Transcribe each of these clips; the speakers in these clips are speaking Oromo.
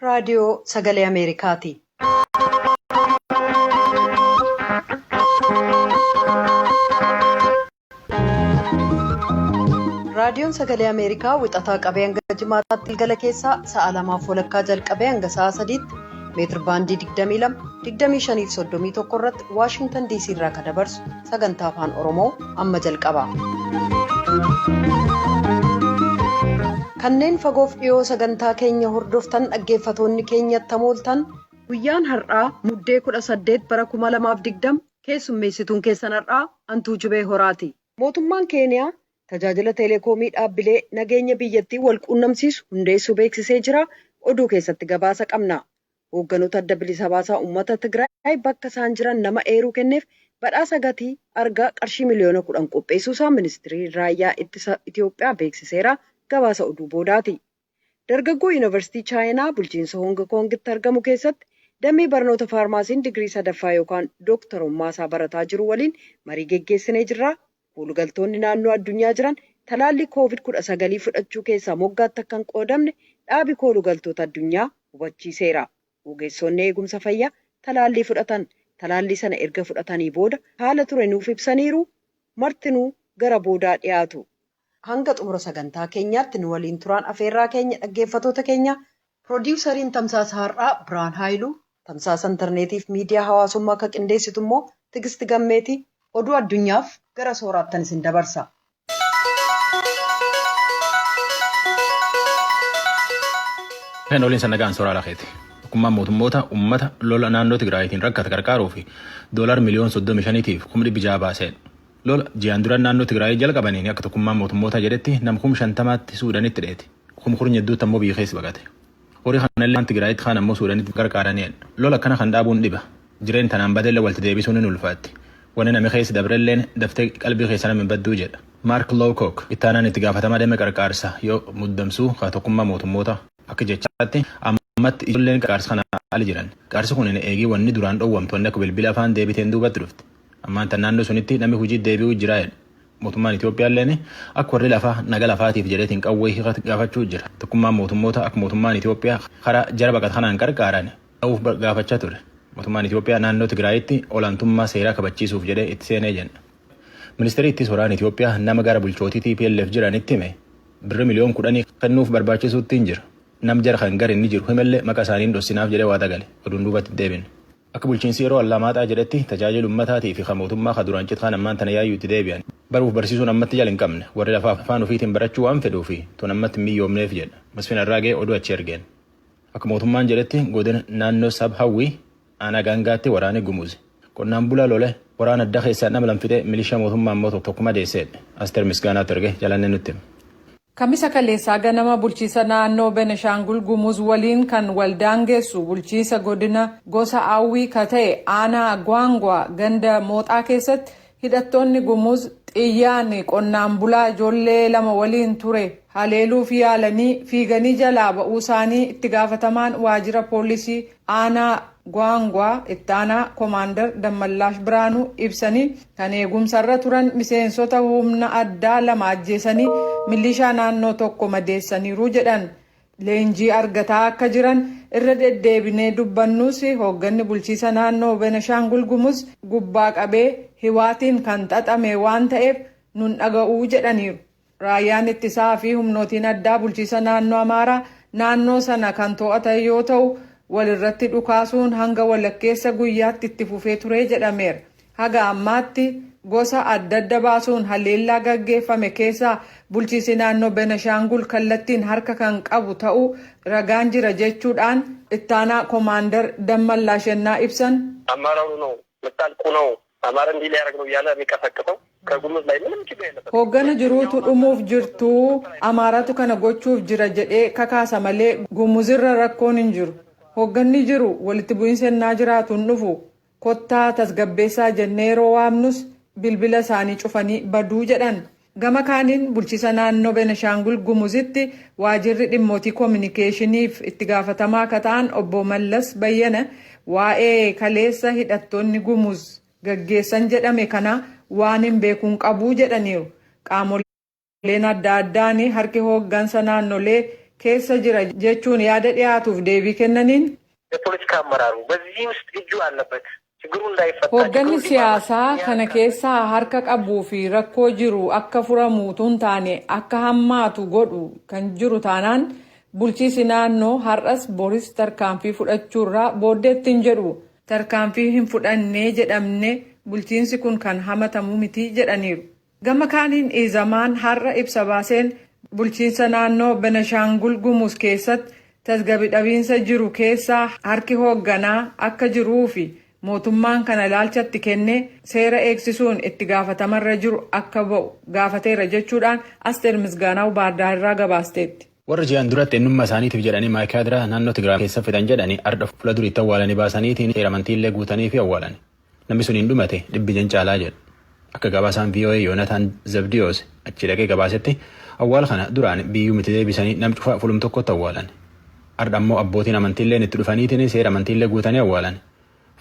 Raadiyoo Sagalee Ameerikaati. Raadiyoon Sagalee Ameerikaa wixataa qabee hanga jimaataatti galgala keessaa sa'a lamaaf walakkaa jalqabee hanga sa'a sadiitti meetir baandii 22, 25 fi 31 irratti Waashingtan DC irraa kan dabarsu sagantaa afaan Oromoo amma jalqaba. Kanneen fagoof dhiyoo sagantaa keenya hordoftan dhaggeeffatoonni keenya tamooltan guyyaan har'aa Muddee 18 bara 2020 keessummeessituun keessan har'aa Antuu Jubee Horaati. Mootummaan Keeniyaa tajaajila teeleekoomii dhaabbilee nageenya biyyattii wal quunnamsiisu hundeessuu beeksisee jira. Oduu keessatti gabaasa qabna. Hoogganoota adda bilisa baasaa uummata Tigraay bakka isaan jiran nama eeruu kenneef badhaasa gatii argaa qarshii miliyoona 10 qopheessuusaa ministirii raayyaa ittisa Itiyoophiyaa beeksiseera. Gabaasa oduu boodaati. Dargaggoo Yuunivarsiitii Chaayinaa bulchiinsa Hoong Koongitti argamu keessatti damee barnoota faarmaasiin digirii sadaffaa yookaan dooktarummaa isaa barataa jiru waliin marii geggeessinee jirra. Koolugaltoonni naannoo addunyaa jiran talaallii Koovid 19 fudhachuu keessaa moggaatti akka hin qoodamne dhaabi koolugaltoota addunyaa hubachiiseera. Ogeessonni eegumsa fayyaa talaallii fudhatan talaallii sana erga fudhatanii booda haala ture nuuf ibsaniiru. Martinuu gara boodaa dhiyaatu. Hanga xumura sagantaa keenyaatti nu waliin turaan afeerraa keenya dhaggeeffatoota keenya. Piroodiwusariin tamsaasa har'aa Biraan Haayiluu, tamsaasa intarneetiif miidiyaa hawaasummaa akka qindeessitu immoo Tigisti Gammeeti. Oduu addunyaaf gara sooraattan isin dabarsa. Kan oliin sannagaan soraa lakeeti. Tokkummaan mootummoota uummata lola naannoo Tigraayitiin rakkate gargaaruu fi doolaar miliyoon 35tiif 600,000 baaseen. Lola ji'aan dura naannoo Tigraay jalqabaniin akka tokkummaan mootummoota jedhetti nam 50,000tti Suudaanitti dheete. Kum kurnya hedduutti ammoo biyya keessa baqate. Horii kanallee Tigraayitti kaan ammoo Suudaanitti gargaaraniidha. Lola akkana kan dhaabuun dhiba. Jireen tanaan badellee walitti deebisuun ni ulfaatti. Wanni nami keessa dabrelleen daftee qalbii keessa nama hin badduu jedha. Mark Lowcock ittaanaan itti gaafatamaa damee qarqaarsa yoo muddamsuu ka tokkummaa mootummoota akka jechaatti ammatti ijoolleen qarqaarsa kana ala jiran. Qarqaarsi kun eegii wanni duraan dhowwamtu wanni akka bilbila afaan deebiteen duubatti dhufte. Ammaan tan naannoo sunitti namni hojii deebi'uu jira jedha. Mootummaan Itoophiyaalleen akka warri lafaa naga lafaatiif jedheetiin qawwee hiikatu gaafachuu jira. Tokkummaan mootummoota akka mootummaan Itoophiyaa karaa jara baqata kanaan qarqaaran ta'uuf gaafachaa ture. Mootummaan Itoophiyaa naannoo Tigraayitti olaantummaa seeraa kabachiisuuf jedhee itti seenee jenna. Ministeerri ittisa waraana Itoophiyaa nama gara bulchootii TPLF jiranitti hime birri miliyoon 10 kennuuf barbaachisuutti hin jira. Nam jara kan gara inni jiru himallee maqaa isaaniin dhossinaaf jedhee waa dagale. Oduun duubatti deebine. Akka bulchiinsi yeroo Allamaaxaa jedhetti tajaajila uummataatii fi kan mootummaa kan duraan citkaan ammaan tana yaayyuu itti deebi'an. Baruuf barsiisuun ammatti jala hin qabne warri lafaa afaan ofiitiin barachuu waan fedhuu fi tun ammatti hin miyyoomneef jedha. Masfin Arraagee oduu achi ergeen. Akka mootummaan jedhetti godina naannoo sab hawwii aanaa gaangaatti waraanni gumuzi. Qonnaan bulaa lole waraana adda keessaa nama lamfixee milishaa mootummaa immoo tokko madeesseedha. Asteer Misgaanaatu erge jalanne nutti. Kamisa kaleessaa ganama bulchiisa naannoo Beneshaangul Gumuz waliin kan waldaangeessu bulchiisa godina gosa Awwii ka ta'e aanaa Gwaangwaa ganda Mooxaa keessatti hidhattoonni Gumuz xiyyaan qonnaan bulaa ijoollee lama waliin ture haleeluuf yaalanii fiiganii jalaa ba'uu isaanii itti gaafatamaan waajjira poolisii aanaa Gwaangwaa itti aanaa koomaandar Dammallaash Biraanuu ibsanii kan eegumsarra turan miseensota humna addaa lama ajjeesanii milishaa naannoo tokko madeessaniiru jedhan. Leenjii argataa akka jiran irra deddeebinee dubbannuus hoogganni bulchiisa naannoo Beneshaangul Gumuz gubbaa qabee hiwaatiin kan xaxame waan ta'eef nun dhaga'uu jedhaniiru. Raayyaan ittisaa fi humnootiin addaa bulchiisa naannoo Amaaraa naannoo sana kan to'atan yoo ta'u walirratti dhukaasuun hanga walakkeessa guyyaatti itti fufee ture jedhameera. Haga ammaatti gosa adda adda baasuun haleellaa gaggeeffame keessaa bulchiisi naannoo Beneshaangul kallattiin harka kan qabu ta'uu ragaan jira jechuudhaan ittaanaa koomaandar Dammallaash ennaa ibsan. አመራሩ ነው ልታልቁ ነው አማራ እንዲህ ሊያደርግ ነው እያለ የሚቀሰቅሰው ከጉሙዝ ላይ ምንም ችግር የለበትም። Hooggana jiruutu dhumuuf jirtuu Amaaratu kana gochuuf jira jedhee kakaasa malee Gumuzirra rakkoon hin jiru. Hoogganni jiru walitti bu'iinsa ennaa jiraatu hin dhufu. Kottaa tasgabbeessaa jennee yeroo waamnus bilbila isaanii cufanii baduu jedhan. Gama kaaniin bulchiisa naannoo Beneshaangul Gumuzitti waajirri dhimmootii koominikeeshiniif itti gaafatamaa akka ta'an obbo Mallas Bayyana waa'ee kaleessa hidhattoonni Gumuz gaggeessan jedhame kana waan hin beekuun qabuu jedhaniiru. Qaamoleen adda addaan harki hooggansa naannolee keessa jira jechuun yaada dhiyaatuuf deebii kennaniin. የፖለቲካ አመራሩ በዚህ ውስጥ እጁ አለበት ችግሩ እንዳይፈታ Hoogganni siyaasaa kana keessaa harka qabuu fi rakkoo jiru akka furamu utuu hin taane akka hammaatu godhu kan jiru taanaan, bulchiisi naannoo har'as boris tarkaanfii fudhachuurraa booddeetti hin jedhu. Tarkaanfii hin fudhannee jedhamne bulchiinsi kun kan hamatamu miti jedhaniiru. Gama kaaniin Izamaan har'a ibsa baaseen bulchiinsa naannoo Benashaangul Gumuz keessatti tasgabbii dhabiinsa jiru keessaa harki hoogganaa akka jiruu fi mootummaan kana ilaalchatti kennee seera eegsisuun itti gaafatamarra jiru akka ba'u gaafateera jechuudhaan Asteer Misgaanaw Baardaar irraa gabaasteetti. Warra ji'an duratti eenyummaa isaaniitiif jedhanii Maayikaadiraa naannoo Tigraay keessa fidan jedhanii arda fuula duriitti awwaalanii baasaniitiin seera amantiillee guutanii fi awwaalan. Namni sun hin dhumate 600 caalaa jedhu. Akka gabaasaan VOA Yoonataan Zabdiyoos achi dhaqee gabaasetti, awwaala kana duraan biyyuu miti deebisanii nam cufa fulum tokkotti awwaalan. Arda ammoo abbootiin amantiilleen itti dhufaniitiin seera amantiillee guutanii awwaalan.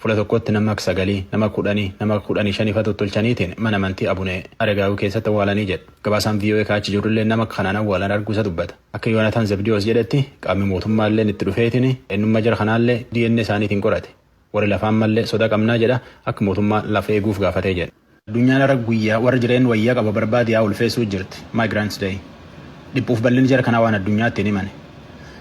Fuula tokkotti nama sagalii, nama 10, nama 15 fa tottolchaniitiin mana amantii Abunee Aragaawii keessatti awwaalanii jedhu. Gabaasaan VOA kaachi jirullee nama kanaan awwaalan arguu isa dubbata. Akka Yoonataan Zabdiyoos jedhetti, qaamni mootummaallee itti dhufeetiin eenyummaa jara kanaallee DNA isaaniitiin qorate. Warri lafaan mallee soda qabnaa jedha, akka mootummaa lafa eeguuf gaafatee jedha. Addunyaan har'a guyyaa warra jireenya wayyaa qaba barbaade yaa ulfeessuu jirti. Migrants Day. Dhiphuuf bal'inni jara kanaa waan addunyaatti hin himane.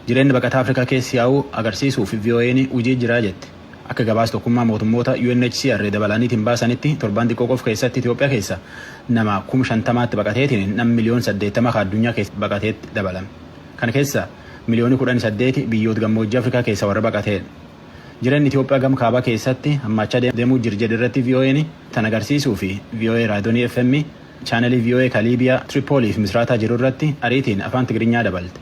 Jireenyi baqataa Afrikaa keessa yaa'uu agarsiisuuf VOA'n hojii jiraa jetti. Akka gabaasa tokkummaa mootummoota UNHCR dabalaniitiin baasanitti, torban xiqqoo qof keessatti Itoophiyaa keessa nama 50,000tti baqateetiin nam miliyoon 80 ka addunyaa keessa baqateetti dabalame. Kana keessa miliyooni 18 biyyoota gammoojjii Afrikaa keessa warra baqateedha. Jireenyi Itoophiyaa gam kaabaa keessatti hammaachaa deemuu jira jedhu irratti VOA'n tan agarsiisuu fi VOA raadiyoonii FM chaanalii VOA ka Liibiyaa Tiripoolii fi Misraataa jiru irratti ariitiin afaan Tigiriinyaa dabalte.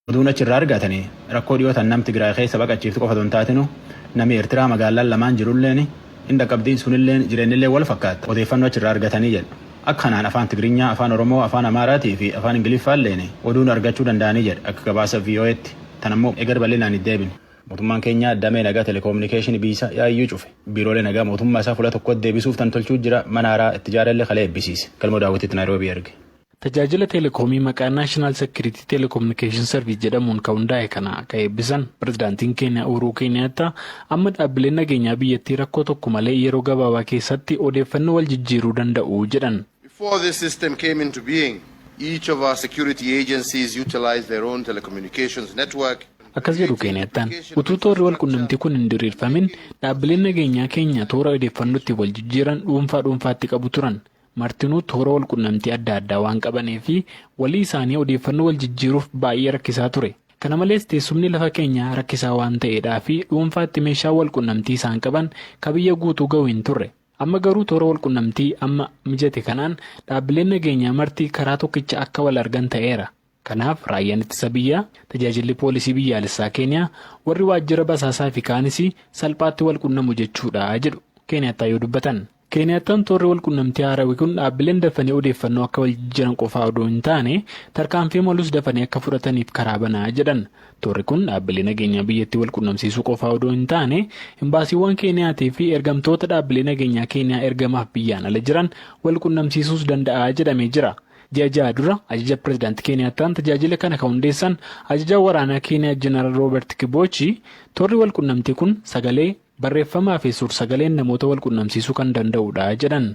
Oduun achirraa argatanii rakkoo dhiyootan nam Tigraay keessa baqachiiftu qofa osoo hin taatinu, nami Eertiraa magaalaan lamaan jirulleen hin dhaqqabdiin sunilleen jireenyillee wal fakkaata odeeffannoo achirraa argatanii jedhu. Akka kanaan afaan Tigiriinyaa, afaan Oromoo, afaan Amaaraatii fi afaan Ingiliffaalleen oduun argachuu danda'anii jedha akka gabaasa VOA'tti. Tan ammoo egar bal'inaan hin deebine. Mootummaan keenya damee nagaa telekominikeeshinii biisa yaayyuu cufe. Biiroolee nagaa mootummaa isaa fuula tokkotti deebisuuf tan tolchuu jira, mana haaraa itti ijaarellee kalee eebbisiise. Galmoo Daawwititti Naayiroobii erge. Tajaajila teelekoomii maqaa National Security Telecommunication Service jedhamuun kan hundaa'e kana kan eebbisan pirezidaantiin Keeniyaa Uhuruu Keeniyaattaa, amma dhaabbileen nageenyaa biyyattii rakkoo tokko malee yeroo gabaabaa keessatti odeeffannoo wal jijjiiruu danda'u jedhan. Before this system came into being, each of our security agencies utilized their own telecommunications network. Akkas jedhu Keeniyattaan: utuu toorri wal qunnamtii kun hin diriirfamin, dhaabbileen nageenyaa keenya toora odeeffannootti wal jijjiiran dhuunfaa dhuunfaatti qabu turan. Martinuu toora wal qunnamtii adda addaa waan qabanii fi walii isaanii odeeffannoo wal jijjiiruuf baay'ee rakkisaa ture. Kana malees teessumni lafa keenyaa rakkisaa waan ta'eedhaa fi dhuunfaatti meeshaa wal qunnamtii isaan qaban ka biyya guutuu ga'u hin turre. Amma garuu toora wal qunnamtii amma mijate kanaan dhaabbileen nageenyaa marti karaa tokkicha akka wal argan ta'eera. Kanaaf raayyaan ittisa biyyaa, tajaajilli poolisii biyyaalessaa Keeniyaa, warri waajjira basaasaa fi kaanis salphaatti wal qunnamu jechuudha jedhu Keeniyaattaa yoo dubbatan. Keeniyaattaan toorri wal qunnamtii haarawii kun dhaabbileen dafanii odeeffannoo akka wal jijjiiran qofaa odoo hin taane, tarkaanfii malus dafanii akka fudhataniif karaa banaa jedhan. Toorri kun dhaabbilee nageenyaa biyyattii wal qunnamsiisuu qofaa odoo hin taane, imbaasiiwwan Keeniyaatii fi ergamtoota dhaabbilee nageenyaa Keeniyaa ergamaaf biyyaan ala jiran wal qunnamsiisuus danda'a jedhamee jira. Ji'a 6 dura ajaja pirezidaantii Keeniyaattaan tajaajila kana kan hundeessan ajaja waraanaa Keeniyaa Jeneraal Rooberti Kiboochi, toorri wal qunnamtii kun sagalee, barreeffamaa fi suur-sagaleen namoota wal qunnamsiisuu kan danda'udha jedhan.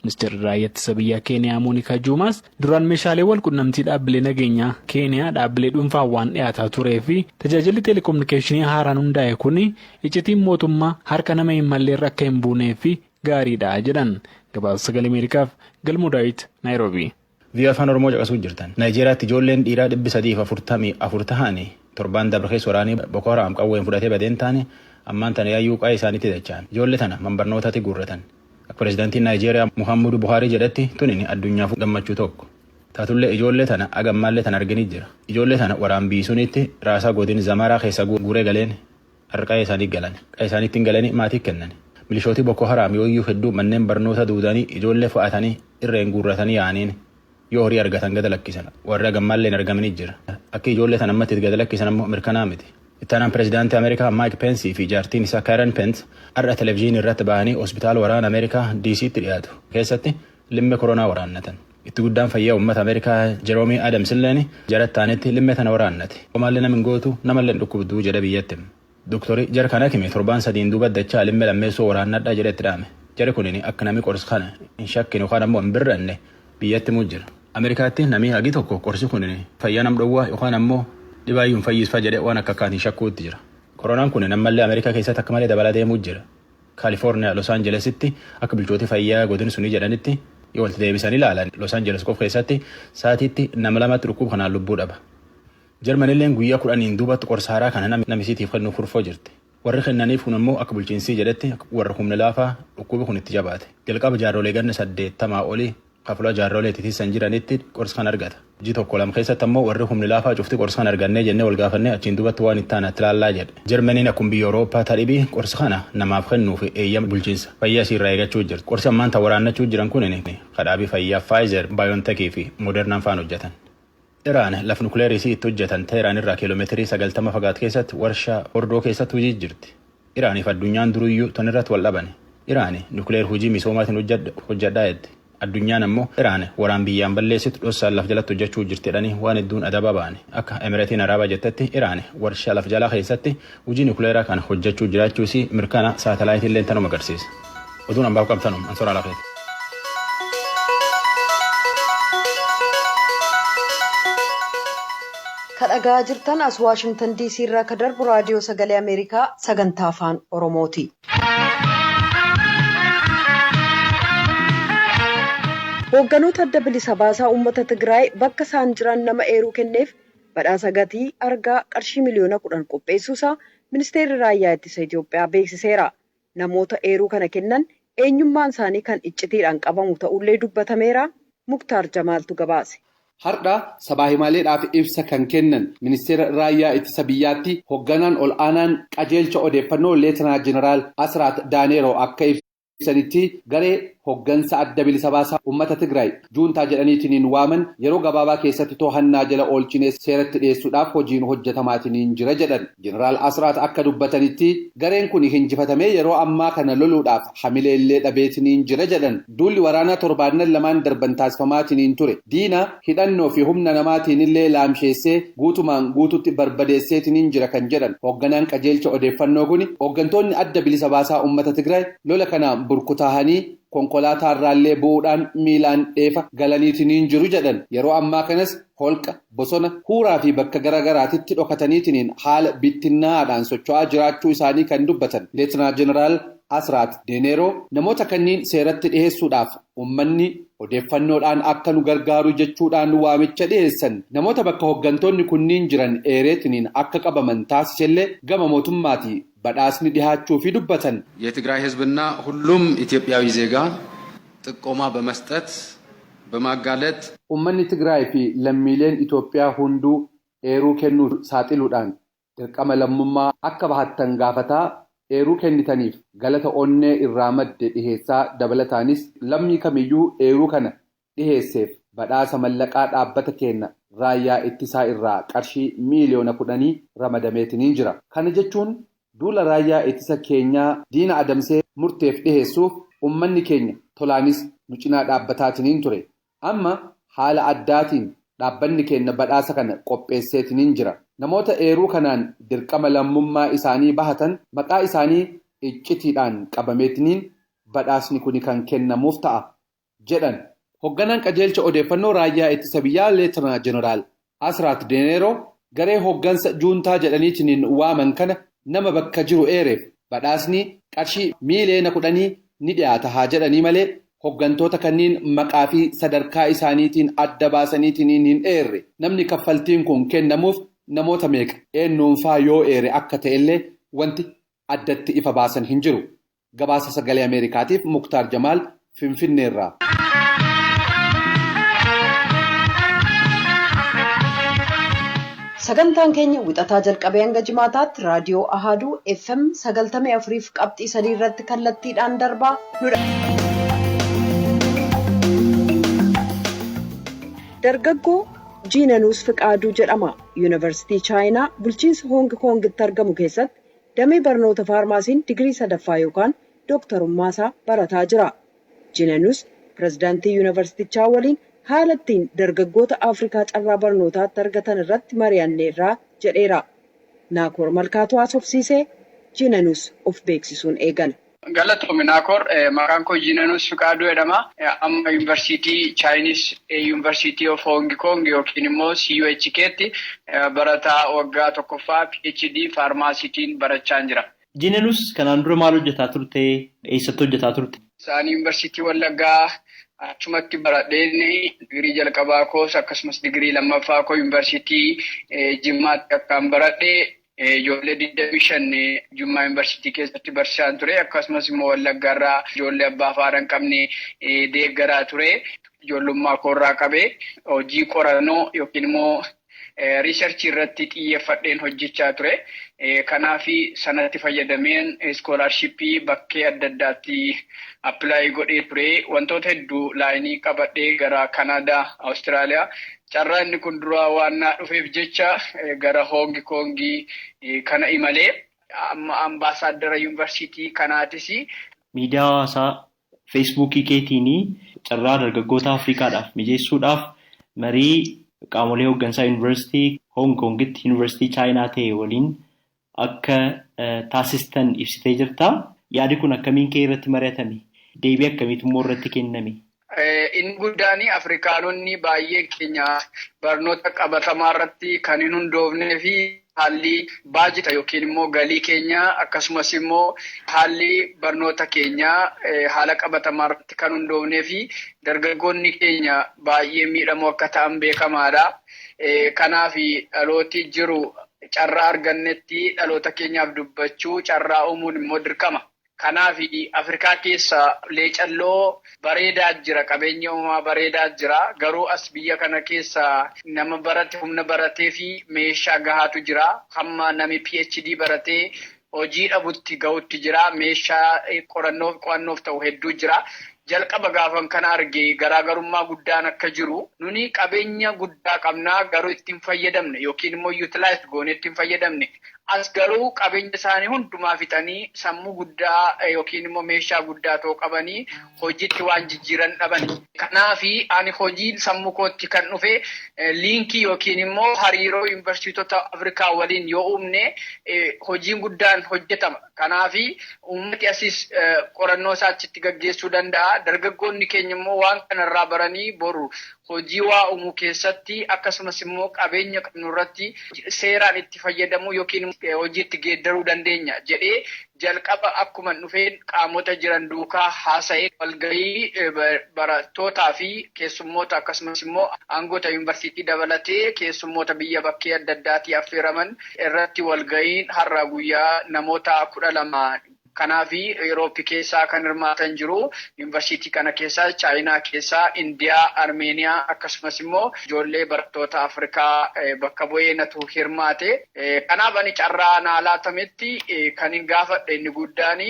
Ministeerri raayyaa ittisa biyyaa Keeniyaa Moonikaa Juumaas, duraan meeshaalee wal qunnamtii dhaabbilee nageenyaa Keeniyaa dhaabbilee dhuunfaan waan dhiyaataa turee fi tajaajilli teelekominikeeshinii haaraan hundaa'e kun iccitiin mootummaa harka nama hin malleerra akka hin buunee fi gaariidha jedhan. Gabaasa Sagalee Ameerikaaf Galmoo Daawit, Naayiroobii. VOA Afaan Oromoo caqasuu jirtan. Naayijeeriyaatti ijoolleen dhiiraa 344 tahanii torbaan dabre keessa waraanii Boko Haram qawween fudhatee badeen taane ammaan tana yaayyuu qa'ee isaaniitti dachaan. Ijoollee tana manbarnootatti guurratan. Akka pirezidaantiin Naayijeeriyaa Muhammadu Buhaarii jedhetti, tunin addunyaaf gammachuu tokko. Taatullee ijoollee tana agammaallee tana arganii jira. Ijoollee tana waraan biisuunitti raasaa godin Zamaraa keessa guuree galeen har'a qa'ee isaanii galan. Qa'ee isaaniitti galanii maatii kennan. Milishootii Boko Haram yooyyuu hedduu manneen barnoota duudanii ijoollee fo'atanii irreen guurratanii yaa'aniin yoo horii argatan gada lakkisan, warri agammaallee hin argamanii jira. Akka ijoollee tana ammatti gada lakkisan ammoo mirkanaa miti. Ittaanaan pirezidaantii Ameerikaa Maayik Peensii fi jaartiin isaa Karen Pence har'a televezyiinii irratti bahanii hospitaala waraana Ameerikaa DC'tti dhiyaatu keessatti limme koronaa waraannatan. Itti guddaan fayyaa uummata Ameerikaa Jeroomii Adams illeen jarattaanetti limmee tana waraannate. Homaallee nama hin gootu, namallee hin dhukkubduu jedhe biyyatti. Doktori jara kana hime torbaan 3n duuba dachaa limmee lammeessoo waraannadhaa jedhe itti dhaame. Jari kunin akka nami qorsi kana hin shakkine yookaan ammoo hin birranne biyyatti himuu jira. Ameerikaatti namni hagi tokko qorsi kunin fayyaa nam dhowwaa yookaan ammoo dhibaayyuu hin fayyisfa jedhe waan akka akkaatiin shakkuutti jira. Koronaan kun ammallee Ameerikaa keessatti akka malee dabalaa deemuu jira. Kaalifoorniyaa Los Aanjelesitti akka bulchooti fayyaa godin sunii jedhanitti yoo walitti deebisan ilaalan, Los Aanjeles qofa keessatti sa'aatiitti nama lamatti dhukkuba kanaan lubbuu dhaba. Jarmanilleen guyyaa 10n duubatti qorsa haaraa kana namisiitiif kennuuf kurfoo jirti. Warri kennaniif kun ammoo akka bulchiinsii jedhetti warra humna laafaa dhukkubi kun itti jabaate. Jalqaba jaarrolee ganna 80 olii kafula jaarrolee titiisan jiranitti qorsa kan argata. Ji tokko lama keessatti ammoo warri humni laafaa cufti qorsa kan argannee jennee wal gaafannee achiin duubatti waan itti aanatti ilaallaa jedhe. Jarmaniin akkuma biyya Awurooppaa tadhibii qorsa kana namaaf kennuuf eeyyama bulchiinsa fayyaa isiirraa eegachuu jirti. Qorsi ammaan tan waraannachuu jiran kun kadhaabii fayyaa Pfizer, BioNTech fi Modernaan faan hojjetan. Iraan laf nukleerii isii itti hojjetan Teheraan irraa kiiloomeetirii 90 fagaatu keessatti warshaa Hordoo keessatti hojii jirti. Iraaniif addunyaan duruyyuu tan irratti wal dhabane. Iraan nukleer hojii misoomaatiin hojjedhaa jetti. Addunyaan ammoo Iraan waraan biyyaan balleessitu dhossaan laf jalatti hojjechuu jirti jedhanii waan hedduun adaba ba'an. Akka Emireetiin Araabaa jettetti Iraan warshaa laf jalaa keessatti hojii nukleeraa kana hojjechuu jiraachuu isii mirkana saatalaayitii illee tanuma agarsiisa. Oduun hambaaf qabtanum ansoraa lafeeti. Ka dhagaa jirtan as Waashingtan DC irraa ka darbu Raadiyoo Sagalee Ameerikaa sagantaa Afaan Oromooti. Hoogganoota Adda Bilisa Baasaa Uummata Tigraay bakka isaan jiran nama eeruu kenneef badhaasa gatii argaa qarshii miliyoona 10 qopheessuusaa Ministeerri Raayyaa Ittisa Itoophiyaa beeksiseera. Namoota eeruu kana kennan eenyummaan isaanii kan iccitiidhaan qabamu ta'ullee dubbatameera. Muktaar Jamaaltu gabaase. Har'a sabaa himaaleedhaaf ibsa kan kennan Ministeera Raayyaa Ittisa Biyyaatti hoogganaan ol aanaan qajeelcha odeeffannoo Leetinaa Jeneraal Asraat Daaneeroo akka ibsanitti, garee hooggansa Adda Bilisa Baasaa Uummata Tigraay juuntaa jedhaniitiin waaman yeroo gabaabaa keessatti to'annaa jala oolchinee seeratti dhiyeessuudhaaf hojiin hojjetamaatiin jira jedhan. Jeneraal Asraat akka dubbatanitti, gareen kun hinjifatamee yeroo ammaa kana loluudhaaf hamilee illee dhabeetiniin jira jedhan. Duulli waraanaa torbaannan lamaan darban taasifamaatiin ture diina hidhannoo fi humna namaatiin illee laamsheessee guutumaan guututti barbadeesseetiniin jira kan jedhan hoogganaan qajeelcha odeeffannoo kun, hooggantoonni Adda Bilisa Baasaa Uummata Tigraay lola kanaan burkutaahanii konkolaataa irraallee bu'uudhaan miilaan dheefa galaniitiniin jiru jedhan. Yeroo ammaa kanas holqa, bosona, huuraa fi bakka garaagaraatitti dhokataniitiniin haala bittinnaadhaan socho'aa jiraachuu isaanii kan dubbatan Leetinaa Jeneraal Asraat Deeneeroo, namoota kanneen seeratti dhiheessuudhaaf uummanni odeeffannoodhaan akka nu gargaaru jechuudhaan waamicha dhiheessan. Namoota bakka hooggantoonni kunniin jiran eereetiniin akka qabaman taasisellee gama mootummaati badhaasni dhihaachuu fi dubbatan. የትግራይ ሕዝብና ሁሉም ኢትዮጵያዊ ዜጋ ጥቆማ በመስጠት በማጋለጥ Uummanni Tigraay fi lammiileen Itoophiyaa hunduu eeruu kennuu saaxiluudhaan dirqama lammummaa akka bahattan gaafataa, eeruu kennitaniif galata onnee irraa madde dhiheessaa, dabalataanis lammii kamiyyuu eeruu kana dhiheesseef badhaasa mallaqaa dhaabbata keenya Raayyaa Ittisaa irraa qarshii miiliyoona 10 ramadameetiniin jira. Kana jechuun duula raayyaa ittisa keenyaa diina adamsee murteef dhiheessuuf uummanni keenya tolaanis nu cinaa dhaabbataatiniin ture. Amma haala addaatiin dhaabbanni keenya badhaasa kana qopheesseetiniin jira. Namoota eeruu kanaan dirqama lammummaa isaanii bahatan maqaa isaanii iccitiidhaan qabameetiniin badhaasni kuni kan kennamuuf ta'a jedhan. Hoogganaan qajeelcha odeeffannoo Raayyaa Ittisa Biyyaa Leetinaa Jeneraal Asraat Deeneeroo garee hooggansa juuntaa jedhaniitiin waaman kana nama bakka jiru eereef badhaasni qarshii miiliyoona 10 ni dhiyaata haa jedhanii malee, hooggantoota kanneen maqaa fi sadarkaa isaaniitiin adda baasaniitiin hin eerre. Namni kaffaltiin kun kennamuuf namoota meeqa, eenyuunfaa yoo eere akka ta'ellee wanti addatti ifa baasan hin jiru. Gabaasa Sagalee Ameerikaatiif Muktaar Jamaal, Finfinneerraa. Sagantaan keenya wixataa jalqabee hanga jimaataatti raadiyoo Ahaaduu FM 94.3 irratti kallattiidhaan darbaa nudha. Dargaggoo Jiinanuus Fiqaaduu jedhama. Yuunivarsiitii Chaayinaa bulchiinsa Hoong Koongitti argamu keessatti damee barnoota faarmaasiin digirii sadaffaa yookaan dooktarummaasaa barataa jira. Jiinanuus pirezidaantii yuunivarsiitichaa waliin Haala ittiin dargaggoota Afrikaa carraa barnootaatti argatan irratti mari'anneerraa jedheera. Naakoor Malkaatu haasofsiisee, Jinanus of beeksisuun eegala. Galatoomi, Naakoor. Maqaan koo Jinanus Fiqaaduu jedhama. Amma Yuunivarsiitii Chinese University of Hong Kong yookiin immoo CUHK'tti barataa waggaa tokkoffaa PhD faarmaasiitiin barachaa jira. Jinanus, kanaan dura maal hojjetaa turte? Eessatti hojjetaa turte? Isaan Yuunivarsiitii Wallaggaa achumatti baradheen digirii jalqabaa koos, akkasumas digirii lammaffaa koo Yuunivarsiitii Jimmaatti akkaan baradhee, ijoollee 25 Jimmaa Yuunivarsiitii keessatti barsiisaan ture. Akkasumas immoo Wallaggaarraa ijoollee abbaa fi haadha hin qabne deeggaraa ture. Ijoollummaa koorraa qabee hojii qorannoo yookiin immoo research irratti xiyyeeffadheen hojjechaa ture. Kanaaf sanatti fayyadameen scholarship bakkee adda addaatti apply godhee ture. Wantoota hedduu line qabadhee gara Kanaadaa, Awustiraaliyaa, carraa inni kun duraa waan naa dhufeef jecha gara Hoongi Koongii kana imalee amma ambaasaaddara yuunivarsiitii kanaatis. Miidiyaa hawaasaa Feesbuukii keetiin carraa dargaggoota Afrikaadhaaf mijeessuudhaaf marii qaamolee hooggansaa yuunivarsiitii Hoong Kongitti yuunivarsiitii Chaayinaa ta'e waliin akka taasistan ibsitee jirta. Yaadi kun akkamiin kee irratti mari'atame? Deebii akkamiitu immoo irratti kenname? Inni guddaan Afrikaanonni baay'een keenya barnoota qabatamaa irratti kan hin hundoofnee fi haalli baajita yookiin immoo galii keenya, akkasumas immoo haalli barnoota keenyaa haala qabatamaa irratti kan hundoofnee fi dargaggoonni keenya baay'ee miidhamoo akka ta'an beekamaadha. Kanaaf dhalooti jiru carraa argannetti dhaloota keenyaaf dubbachuu, carraa uumuun immoo dirqama. Kanaaf Afrikaa keessa leecalloo bareedaa jira, qabeenya uumamaa bareedaa jira. Garuu as biyya kana keessa nama barate, humna baratee fi meeshaa gahaatu jira. Hamma nami PhD baratee hojii dhabutti gahutti jira. Meeshaa qorannoof qo'annoof ta'u hedduu jira. Jalqaba gaafan kana arge garaagarummaa guddaan akka jiru, nuni qabeenya guddaa qabnaa, garuu ittiin fayyadamne yookiin immoo utilize goone ittiin fayyadamne. As garuu qabeenya isaanii hundumaa fixanii, sammuu guddaa yookiin immoo meeshaa guddaa ta'u qabanii hojiitti waan jijjiiran dhaban. Kanaafi ani hojii sammuu kootti kan dhufe link yookiin immoo hariiroo yuunivarsiitota Afrikaa waliin yoo uumne hojiin guddaan hojjetama. Kanaafi uummati asis qorannoo isaa achitti gaggeessuu danda'a. Dargaggoonni keenya immoo waan kanarraa baranii boru hojii waa uumuu keessatti, akkasumas immoo qabeenya qabnu irratti seeraan itti fayyadamuu yookiin hojiitti geeddaruu dandeenya jedhee, jalqaba akkuma dhufeen qaamota jiran duukaa haasa'ee, walgahii barattootaa fi keessummoota, akkasumas immoo aangoota yuunivarsiitii dabalatee keessummoota biyya bakkee adda addaatii affeeraman irratti walgahiin har'a guyyaa namoota 12. Kanaaf Eurooppii keessaa kan hirmaatan jiru. Yuunivarsiitii kana keessaa, Chaayinaa keessaa, Indiyaa, Armeeniyaa, akkasumas immoo ijoollee barattoota Afrikaa bakka bu'ee natu hirmaate. Kanaaf ani carraa naa laatametti kan hin gaafadhe inni guddaan,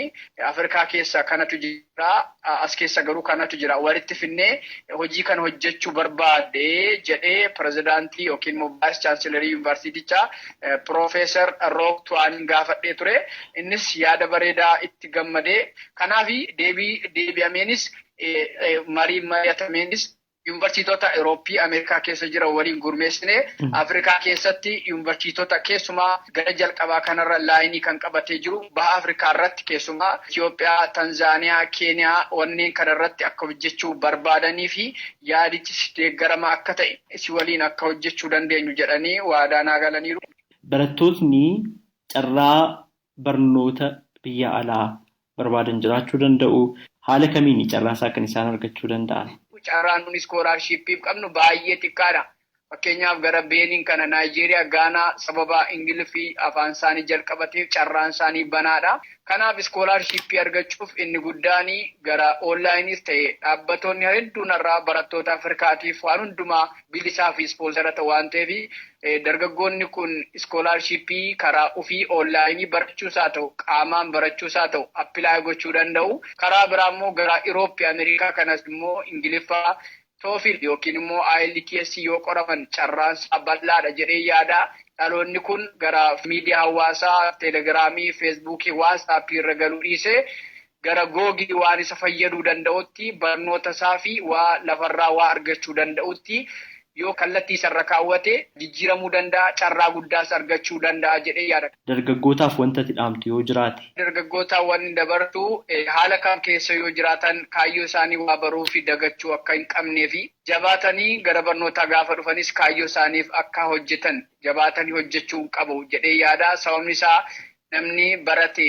Afrikaa keessa kanatu jira, as keessa garuu kanatu jira. Walitti finnee hojii kana hojjechuu barbaade jedhee pirezidaantii yookiin immoo vice chancellor yuunivarsiitichaa Piroofeesar Rook Tuwaanin gaafadhee ture. Innis yaada bareedaa itti gammadee, kanaaf deebii deebi'ameenis, marii mari'atameenis, yuunivarsiitota Eurooppii, Ameerikaa keessa jiran waliin gurmeessine Afrikaa keessatti yuunivarsiitota keessumaa gara jalqabaa kanarra line kan qabatee jiru baha Afrikaa irratti, keessumaa Itoophiyaa, Tanzaaniyaa, Keeniyaa wanneen kanarratti akka hojjechuu barbaadanii fi yaadichis deeggarama akka ta'e, si waliin akka hojjechuu dandeenyu jedhanii waadaa naa galaniiru. Barattootni carraa barnoota biyya alaa barbaadan jiraachuu danda'u. Haala kamiin carraa isaa kan isaan argachuu danda'an? Carraan nuti scholarshipiif qabnu baay'ee xiqqaadha. Fakkeenyaaf gara Beeniin kana, Naayijeeriyaa, Gaanaa sababa Ingiliffii afaan isaanii jalqabateef carraan isaanii banaadha. Kanaaf scholarship argachuuf inni guddaan gara onlineis ta'e, dhaabbattoonni hedduun irraa barattoota Afrikaatiif waan hundumaa bilisaa fi sponsor ta'u waan ta'eef, dargaggoonni kun scholarship karaa ofii online barachuus haa ta'u, qaamaan barachuus haa ta'u, apply gochuu danda'u. Karaa biraa immoo gara Irooppii, Ameerikaa kanas immoo Ingiliffaa, TOEFL yookiin immoo IELTS yoo qoraman carraan isaa bal'aadha jedhee yaada. Dhaloonni kun gara miidiyaa hawaasaa Teelegiraamii, Feesbuukii, Waatsaappii irra galuu dhiisee Gara googii waan isa fayyaduu danda'utti, barnoota isaa fi waa lafarraa waa argachuu danda'utti yoo kallattii isarra kaawwate jijjiiramuu danda'a, carraa guddaas argachuu danda'a jedhee yaada. Dargaggootaaf wanta ati dhaamtu yoo jiraate. Dargaggootaaf wanni dabartu, haala kam keessa yoo jiraatan kaayyoo isaanii waa baruu fi dagachuu akka hin qabnee fi jabaatanii gara barnootaa gaafa dhufanis kaayyoo isaaniif akka hojjetan, jabaatanii hojjechuu qabu jedhee yaada. Sababni isaa namni barate